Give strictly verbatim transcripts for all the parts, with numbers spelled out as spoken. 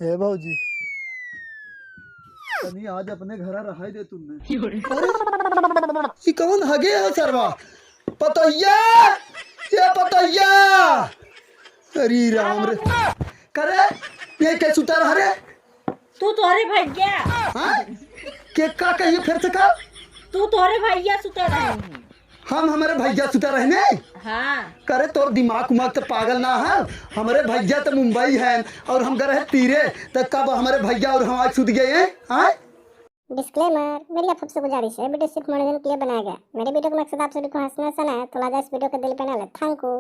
हे भौजी, तनी आज अपने घरा रहाई दे तुमने। अरे, ई कौन हगे है सरवा? पतोहिया, ये पतोहिया। अरे राम रे। करे, ये के सुता रहा रे? तू तोहरे भैया। हाँ? के का कहिए फिर से का? तू तोहरे भैया सुता रहे हैं। हम हमरे भैया सुता रहने? हाँ। करे तोर दिमाग उमाग तो पागल ना है? हमरे भैया तो मुंबई है और हम गए हैं तीरे, तो कब हमरे भैया और हम आज सुत गए हैं? हाँ? डिस्क्लेमर, मेरी आप सबसे गुजारिश है, वीडियो सिर्फ मनोरंजन के लिए बनाया गया। मेरे वीडियो का मकसद आप सभी को हंसना हंसाना है, तो लिहाजा इस वीडियो को दिल पे ना ले। थैंक यू।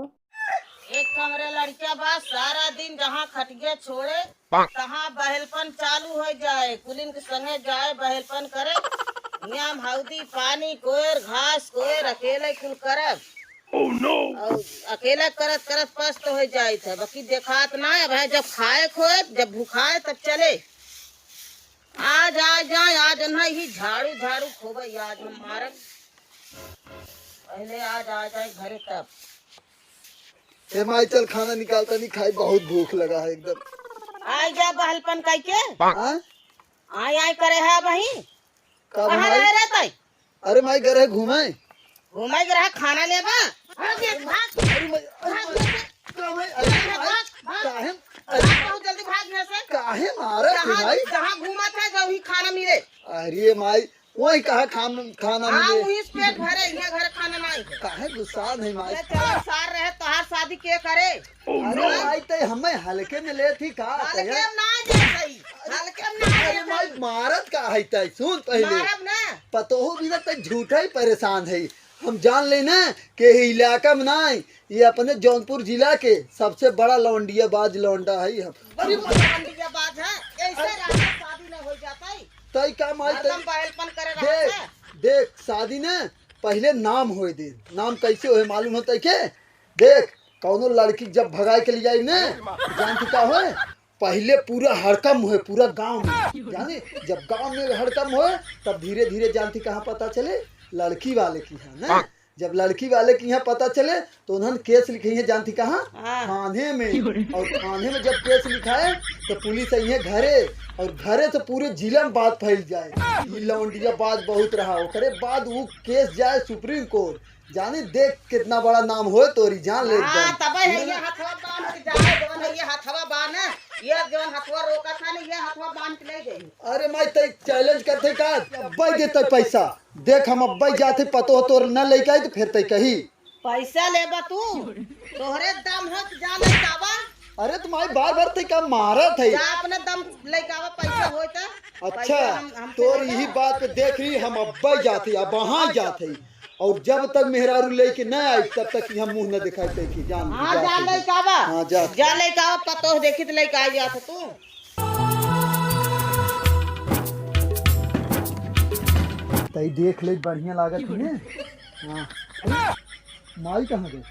एक हमरे लड़का बा, सारा दिन जहाँ खटिया छोड़े, तहाँ बहेलपन चालू हो जाए, कुलिन के संगे जाए बहेलपन करे। नियम हौदी पानी कोयर घास कोयर अकेले कुल करब। और अकेले करत करत पस्त हो जाइत है, बाकी देखात ना है भाई, जब खाए खोए, जब भुखाए तब चले। आज आ जाए, आज ना ही झाड़ू झाड़ू खोबे, आज हम मारब। पहले आज आ जाए घरे तब। ए माई, चल खाना निकाल, तनी खाई, बहुत भूख लगा है एकदम। आई जा बहलपन कई के। हाँ? आई आई करे है वही। का कहाँ बनाई? रहे रहता है? अरे माई, गए रहे घूमे। घूमे गए रहे, खाना लेबा? भाग, भाग, अरे माई, अरे भाग माई, यहाँ से। का माई, अरे अरे माई, भाग, भाग। काहे? अरे भाग, बहुत जल्दी भाग यहाँ से। काहे मारा तू जहाँ, माई? जहाँ घूमा था, जो ही खाना मिले। अरे माई, वही कहा खान-, खाना हाँ, मिले। वही से पेट भरे, यहाँ घर खाना नहीं है। काहे गुस्सा नहीं माई? ये चलन सार रहे, तोहार शादी के करे? अरे माई, तै हमें हल्के में ले थी का? हल्के में ना जाए सही, हल्के में ना अरे जाए माई, सही। मारत का है तै? सुन पहले। मारब ना। पतोहू भी ना तै झूठा ही परेशान है। हम जान ले ना कि ये इलाका में ना, ये अपने जौनपुर जिला के सबसे बड़ा लौंडियाबाज लौंडा है हम। अरे माई, लौंडियाबाज है, ऐसे राजा शादी ना हो जाता है। तै का माई, तै हरदम बहलपन करे देख, रहत है। देख, शादी ना पहले नाम होए दे। नाम कैसे होए मालूम होता है के? देख, कौनो लड़की जब भगाए के लिए आई ने, जानती का होए? पहले पूरा हड़कम होए, पूरा गांव में। जाने, जब गांव में हड़कम होए, तब धीरे धीरे जानती कहाँ पता चले? लड़की वाले की है ना। जब लड़की वाले की यहाँ पता चले, तो उन्हन केस लिखे हैं, जानती कहाँ? हाँ। थाने में। और थाने में जब केस लिखाए, तो पुलिस आई है घरे, और घरे से पूरे जिला में बात फैल जाए, ये लौंडिया बाज बहुत रहा। ओकरे बाद वो केस जाए सुप्रीम कोर्ट, जाने देख कितना बड़ा नाम होए तोरी, जान ले हाँ, एकदम। तबे है ये हथवा बांध के जाए, जवन है ये हथवा बांध, ये जवन हथवा रोका था ना, ये हथवा बांध के ले जाए। अरे माई, तै चैलेंज करते का? अब्बे देते पैसा। देख, हम अब्बे जाते, पतो तोर न लेके आई तो फिर तै कही। पैसा लेबा तू? तोहरे दम हो तो जा लेके आवा। अरे तो माई, बार बार तै का मारत है? जा अपने दम लेके आवा, पैसा होए तो। अच्छा, पैसा हम, हमसे तोर लेबा। यही बात पे देख रही, हम अब्बे जाते, अब वहाँ जाते। और जब तक मेहरारू लेके न आई, तब तक यहाँ मुंह न दिखाई तै की, जान हाँ, जा। जा लेके आवा। हाँ, जा। जा लेके आवा, पतोह देखी तो लेके आ जात तू। तई देख ले, बढ़िया लागत है ने। हाँ। अरे, माई कहाँ गए?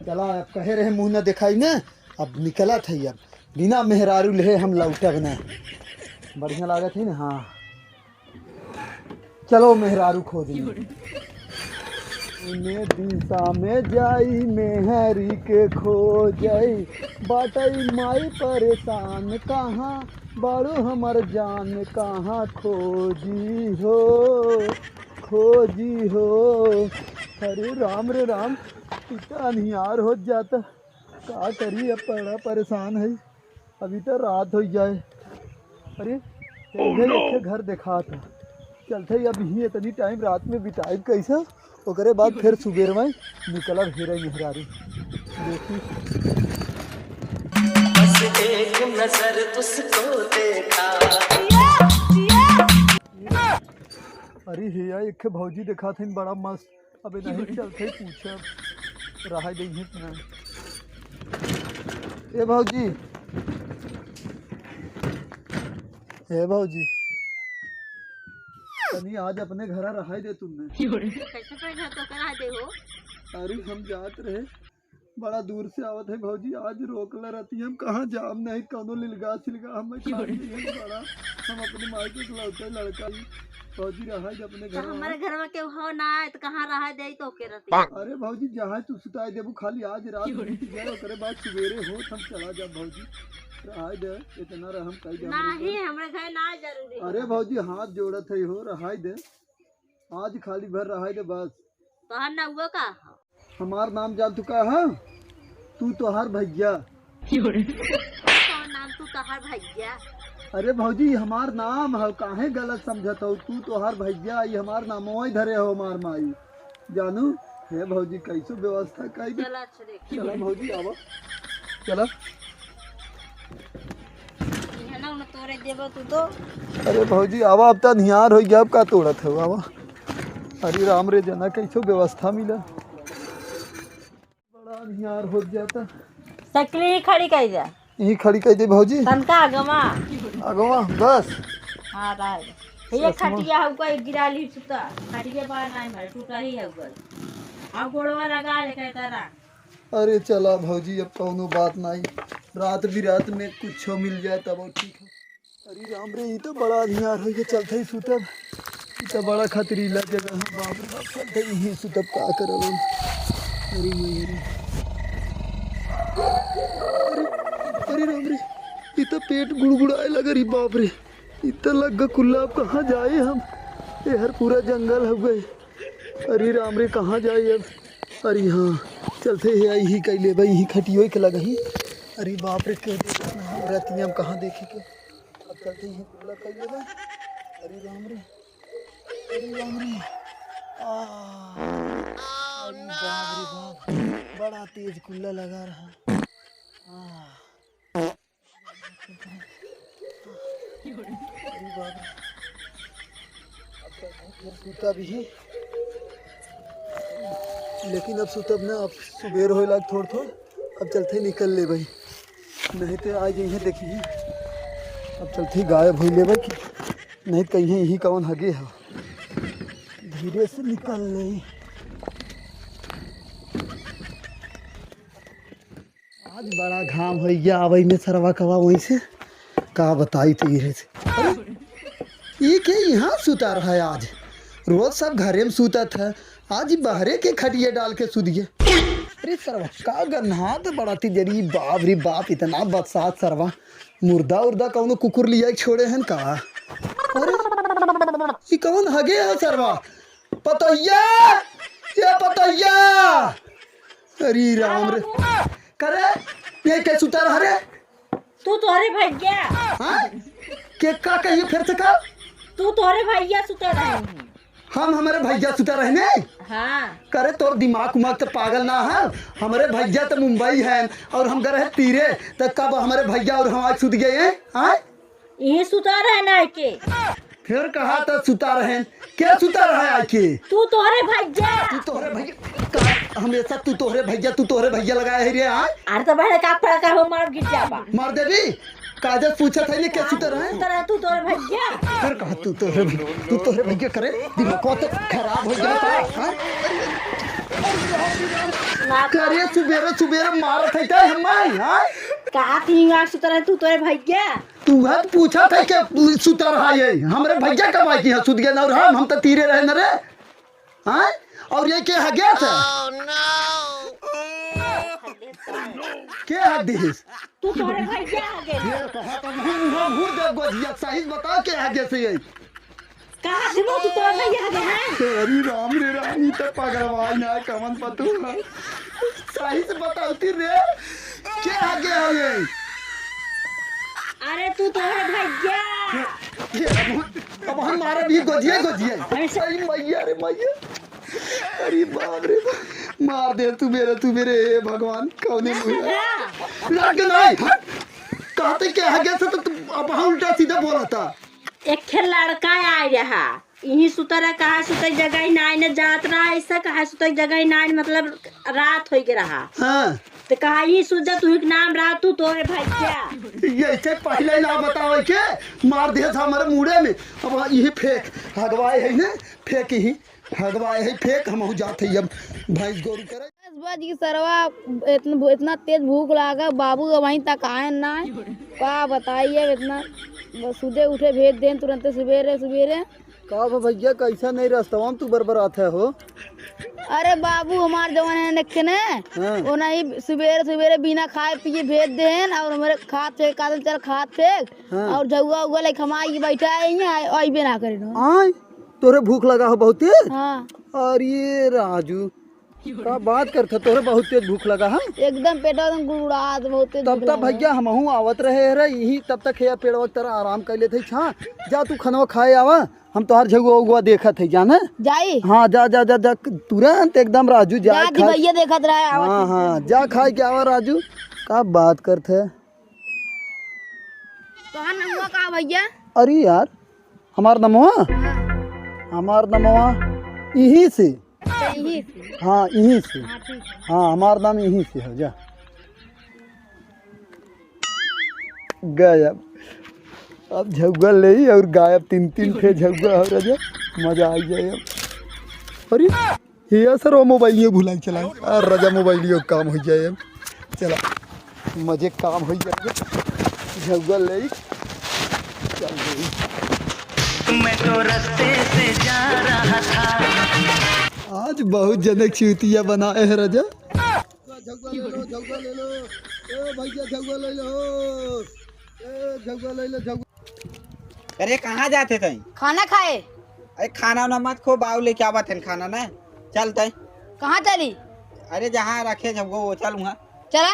चला, अब कहे रहे मुंह न दिखाई ने, अब निकलत है, अब बिना मेहरारू लेहे हम लौटब न। बढ़िया लागत है ने, हाँ। चलो मेहरारू खोज ली। उन्हें दिशा में जाई मेहरी के खोजई, बाटई माई परेशान कहाँ बाड़ू हमर जान, कहाँ खोजी हो, खोजी हो। अरे राम रे राम, इतना अन्हियार हो जाता, का करी, अब बड़ा परेशान है। अभी तो रात हो जाए। अरे, Oh, no! एक घर देखा था। चलते ही अब यहीं इतनी टाइम रात में बिताइब कैसे? ओकरे बाद फिर सुबेर में निकलब हेरे मेहरारू। देखी। बस एक नजर तुझको देखा। अरे हे यार, एक ठे भौजी देखा था, बड़ा मस्त। अबे नहीं चलते, पूछब रहा दे ही ना। ए भौजी, ए भौजी, तनी आज अपने घरा रहाई दे तुमने। कैसे अपने घर तो करा दे हो? अरे हम जात रहे, बड़ा दूर से आवत है भौजी, आज रोकला रहती, हम कहाँ जाम नहीं, कौनो लिलगा सिलगा हमें खा गई है बड़ा। हम अपने माई के इकलौते लड़का ही, भौजी रहा है अपने तो घर में। हमारे घर में केहू हो ना है, तो कहाँ रहा जाई तो के रहती। अरे भौजी, जहाँ तू सुताई देबू, खाली आज रात बीत जाए, ओकरे बाद सुबेरे हो, हम चला जाब भौजी। रहाई दे, इतना रहम कई दे हमरे नहीं, ऊपर। हमरे घर ना जरूरी है। अरे भौजी, हाथ जोड़त है हो, रहाई दे। आज खाली भर रहाई दे बस। तोहार नउआ का ह? हमार नाम जान तू का ह? तू तोहार भैया। कौन नाम तू तोहार भैया? अरे भौजी, हमार नाम ह, काहे गलत समझत हो? तू तोहार भैया, ई हमार नामवा ही धरे हो हमार माई। जानू, हे भौजी, कैसो व्यवस्था कई दे। चला, अच्छा देख। चला भौजी, आवा। चला। इहे ना उन्हें तोरे देबो तू तो। अरे भौजी, आवा, अब त निहार हो गया, अब का तोड़त हो, आवा। अरे राम रे, जना कैसो व्यवस्था मिला। बड़ा निहार हो जाता। साइकिल ही खड़ी कर जा। यही खड़ी कर दे भौजी। तनका अगवा। अगवा, बस। हाँ, रह जा। ये चश्मा। खटिया हउका, एक गिरा ली सुता। खटिया बा नहीं भाई, टूटा ही हउका। अब गोड़वा लगा ले, कहता रहा। अरे चला भौजी, अब कौनो बात नहीं, रात बिरात में कुछो मिल जाए तब ठीक है। अरे राम रे, ई तो बड़ा अन्हार होइ के चलत ही सुतब। ई तो बड़ा खतरीला जगह है, बाप रे बाप, चलत ही यहीं सुतब, का करब हम? अरे मैया रे। अरे, अरे राम रे, ई तो पेट गुड़गुड़ाए लग रही, बाप रे। ई तो लग कुल्ला, अब कहाँ जाए हम? ए हर पूरा जंगल हउवे। अरे राम रे, कहाँ जाई अब? अरे हाँ, चलते ही आई ही कैले भाई, ही खटियो के लगा ही। अरे बाप रे, के देख रतिया में कहाँ देखे के। अब चलते ही कुल्ला कैले भाई। अरे राम रे, अरे राम रे। आ, अरे बाप रे बाप, बड़ा तेज कुल्ला लगा रहा। आ। अरे बाप रे। अब तो फिर सुतब ही। लेकिन अब सुतब ना, अब सुबेर होए लाग थोड़ थोड़। अब चलते निकल ले भाई, नहीं तो आज यहीं देखी। अब चलते गायब होई ले भाई, नहीं तो कहीं यही कौन हगे है। धीरे से निकल ले। आज बड़ा घाम होइ गया, आवई में सरवा कवा वहीं से, का बताई तो ये से। अरे, ये के यहाँ सुता रहा है आज? रोज सब घरे में सुतत है, आज ही बहरे के खटिया डाल के सुत गया। अरे सरवा, का गन्हात बड़ा तिजरी, बाप रे बाप, इतना बरसात सरवा, मुर्दा उर्दा कौनो कुकुर लिया के छोड़े हन का? अरे, ये कौन हगे है सरवा? पतोहिया, ये पतोहिया। अरे राम रे। करे, ये के सुता रहा रे? तू तोहरे भैया। हाँ? के का कहिए फिर से का? तू तोहरे भैया सुता रहे। हम हमारे भैया सुता रहने? हाँ। करे तोर दिमाग उमाग तो पागल ना है? हमारे भैया तो मुंबई हैं और हम गए हैं तीरे, तो कब हमारे भैया और हम आज सुत गए हैं? हाँ? यहीं सुता रहे ना के। फिर कहा तो सुता रहे, क्या सुता रहा है आके? तू तोहरे भैया। तू तोहरे भैया, का हमेशा तू तोहरे भैया, तू तोहरे भैया लगाया है रे, हाँ? अरे तो बहन का फड़ा का हो मार गिर जाबा। मार देबी? काजल पूछत है ने क्या सुता रहे? सुता रहे तू तोहरे भैया। फिर कहा तू तोहरे भैया, तू तोहरे भैया करे, दिमाग को तो खराब हो गया था, हाँ? ना करे सुबेरे सुबेरे मारत है क्या हम, हाँ? कहा थी सुता रहे तू तोहरे भैया। तू हद पूछा था कि सुता रहा ये, हमरे भैया कमाई की है, सुत गया ना, और हम, हम तो तीरे रहे न रे। हाँ? और ये के हगे थे? के हग दिस? तू तोहरे भैया हगे। ये कहा तो हम, हम घूर दे गोजिया, सही बताओ के हगे से ये? कहा दिनो तू तोहरे भैया हगे हैं? अरे राम रे राम, ई तो पगलवाई ना, कमन पतू है। सही से बताओ ती रे, के हगे हगे? अरे तू तोहरे भैया। ये, ये, अब, अब हम मारा भी गोजिए, गोजिए। ऐसे अरे मैया रे मैया। अरे बाप रे बाप। मार दे तू मेरे, तू मेरे, हे भगवान, कौने मुँह है? लड़के नहीं, हट। कहते क्या है, कैसे तो तू अब उल्टा सीधा बोला था। एक खे लड़का आए रहा, यहीं सुता रहा, कहाँ सुते जगह ही नाई न जात रहा, ऐसा कहाँ सुते जगह ही नाई, मतलब रात होइ के रहा। हाँ। तो कहा, "यहीं सुत जा, तू ही के नाम रहा, तू तोहरे भैया।" ये ऐसे पहले ही ना बतावे के, मार दे था हमारे मुड़े में। अब यही फेंक, हगवाए है ना, फेंक ही, हगवाए है, फेंक, हम हो जाते ही अब भैंस गोरू करे। दस बज गई सरवा, इतना, इतना तेज भूख लागा, बाबू अब वहीं तक आए ना। का बताइए, अब इतना सुते उठे भेज देन तुरंत सुबेरे, सुबेरे। का बा भइया, कैसा नहीं रस्तवा में तू बरबरात है हो? अरे बाबू, हमार जवन है नखे ने, हाँ। वो नहीं, सुबेरे सुबेरे बिना खाए पिए भेज देहेन और हमरे खात फेंक, कहत चल खात फेंक, हाँ। और झउआ उआ लेके हमार ये बैठा है यहाँ, अइबे ना करे ना। आय, तोरे भूख लगा हो बहुते? हाँ। अरे राजू, का बात करत है, तोरे बहुत तेज भूख लगा है? एकदम पेटवा एकदम गुड़गुड़ात, बहुत तेज तब भूख तक लगा है। भइया हमहू आवत रहे है रे, यही तब तक है पेड़वा की तरह आराम कर लेते छा। जा तू खनवा खाए आवा, हम तोहार झगुआ उगुआ देखत है जाने। जाई? हाँ, जा, जा, जा, जा, तुरंत एकदम राजू जा जा, दी खा। भइया देखत रहे, आवत हाँ, है। हाँ, जा खाए के आवा राजू। का बात करत है? तोहार नमवा का भइया? अरे यार, हमार नमवा? हाँ। हमार नमवा यही से। अच्छा, यही से। हाँ, यही से। हाँ, ठीक है। हाँ, हमार नाम यही से है, जा। गायब। अब झउआ लेई और गायब, तीन तीन ठे झउआ हो राजा, मजा आ जाए अब। अरे, हे सर, वो मोबाइलियो भुलाई चला। आ, राजा मोबाइलियो काम हो जाए अब। चला, मजे काम हो जाए। झउआ लेई, चल गई। मैं तो रास्ते से जा रहा था। आज बहुत जनक चूतिया बनाए है राजा। झउआ ले लो, झउआ ले लो। ए भइया, झउआ ले लो। ए, झउआ ले लो, झउआ। अरे, कहाँ जाते तई? खाना खाए। अरे, खाना उना मत खो, बाऊ लेके आवा तेन खाना ना। चल तई। कहाँ चली? अरे, जहाँ रखे झउआ, वो चल वहाँ। चला।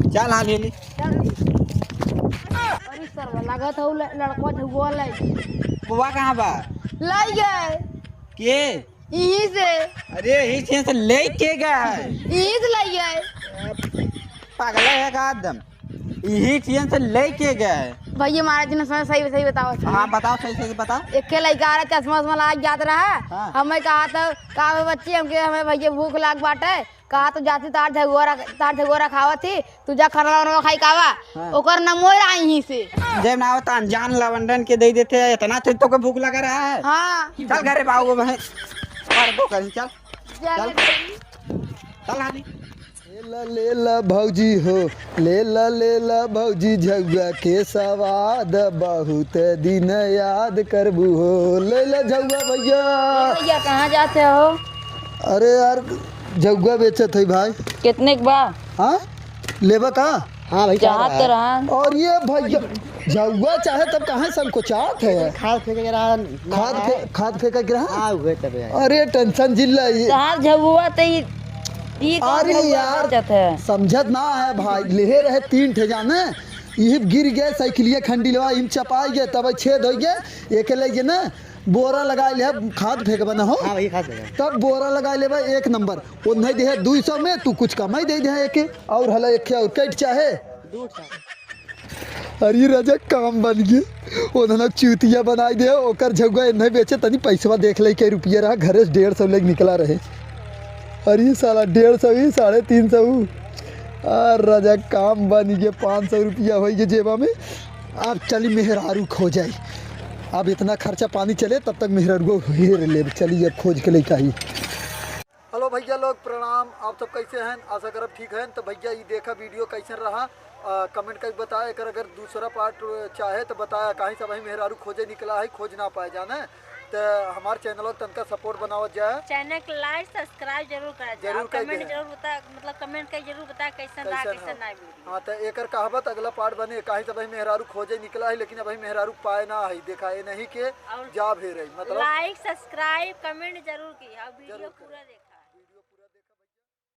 चल, हाँ, ले ले। चल दी। अरे सरवा, लागत हौ ल-, लड़कवा झउआ लाई। बुआ कहाँ बा? लाई गए। के? यहीं से। अरे, यहीं से, से लेके गए। यहीं से लाई गए। पागल है का एकदम? यहीं से, से लेके गए। भइया, महाराज जी ने सही, सही, सही बताओ। हाँ, बताओ, सही, सही बताओ। एक लइका आ रहा, चश्मा, उश्मा लगा के जात रहा। हाँ। हमें कहा था, "का बे बच्ची, हमके, हमें भइया भूख लाग बाटे।" कहा तो जाती तार झगुआ रख-, तार झगुआ रखावत ही, तू जा खाना वाना खाई कावा। हाँ। ओकर नमोय रहा यहीं से। जब ना होता अनजान लवंडन के दे देते हैं, इतना तेज तो को भूख लगा रहा है। हाँ। चल घरे बाबू बहन, और दो कहीं चल। जा चल। ले। चल हाली। ले ला, ले ला भौजी हो, ले ला, ले ला भौजी झउआ के सवाद, बहुत दिन याद करबू हो। ले ला झउआ भइया। भइया, कहाँ जाते हो? अरे यार, झउआ बेचत है भाई। कितने के बा? हाँ, लेबा का? हाँ भाई, चाहत चाहत तो रहा। रहन। और ये भइया, झउआ चाहे तब काहे संकोचात है? खाद फेंके के रहा। खाद फे-, खाद फेंके के रहा? हाँ, उहे तब है। अरे tension जिन ला ये। तहार झउआ त ई, ई कौन अरे झउआ यार, बेचत है? समझत ना है भाई, लेहे रहे तीन ठे जाने, इही गिर गए साइकिलिया खंडिलवा, इम चपाई गए, तब छेद हो गए, एके ले गए ना, बोरा लगाए ले, खाद फेंकबा ना हो। हाँ भाई, खाद फेंकबा। तब बोरा लगाए लेबा एक नंबर, वो नहीं दे दुई सौ में, तू कुछ कमाई दे दे एके, और हला एक और कट चाहे। अरे राजा, काम बन गए, ओनहन चूतिया बनाई दे, ओकर झउआ एन्हे बेचे, तनी पैसवा देख ले, के रुपया रहा, घरे से डेढ़ सौ लेके निकला रहे। अरे साला, डेढ़ सौ ही, साढ़े तीन सौ। आ राजा, काम बन गए, पाँच सौ रुपया होइ गए जेबा में। अब चली मेहरारू खोजइ, अब इतना खर्चा पानी चले, तब तक मेहरारू हेर लेब। चली अब खोज के लेके आई। Hello भइया लोग, प्रणाम। आप सब कैसे हैं? आशा करब ठीक हैं। तो भइया, ई देखा video कैसन रहा, आ, comment करके बताया। एकर अगर दूसरा part चाहे तो बताया, काहे सब ही मेहरारू खोजे निकला है, खोज ना पाए जाने। तो हमार channel तनका support बनावत जाए। Channel के like subscribe जरूर करा जाए। जरूर और कर comment दे। जरूर बता, मतलब comment करके जरूर बताया कैसन रहा, कैसन कैसन रहा। ना video। हाँ, तो एकर कहबत अगला part बने, काहे सब ही मेहरारू खोजे निकला है, लेकिन अब ही मेहरारू पाए ना है। देखा, ये नहीं के और जा भी रही, मतलब like subscribe comment जरूर की, और video जरूर करें। पूरा देखा।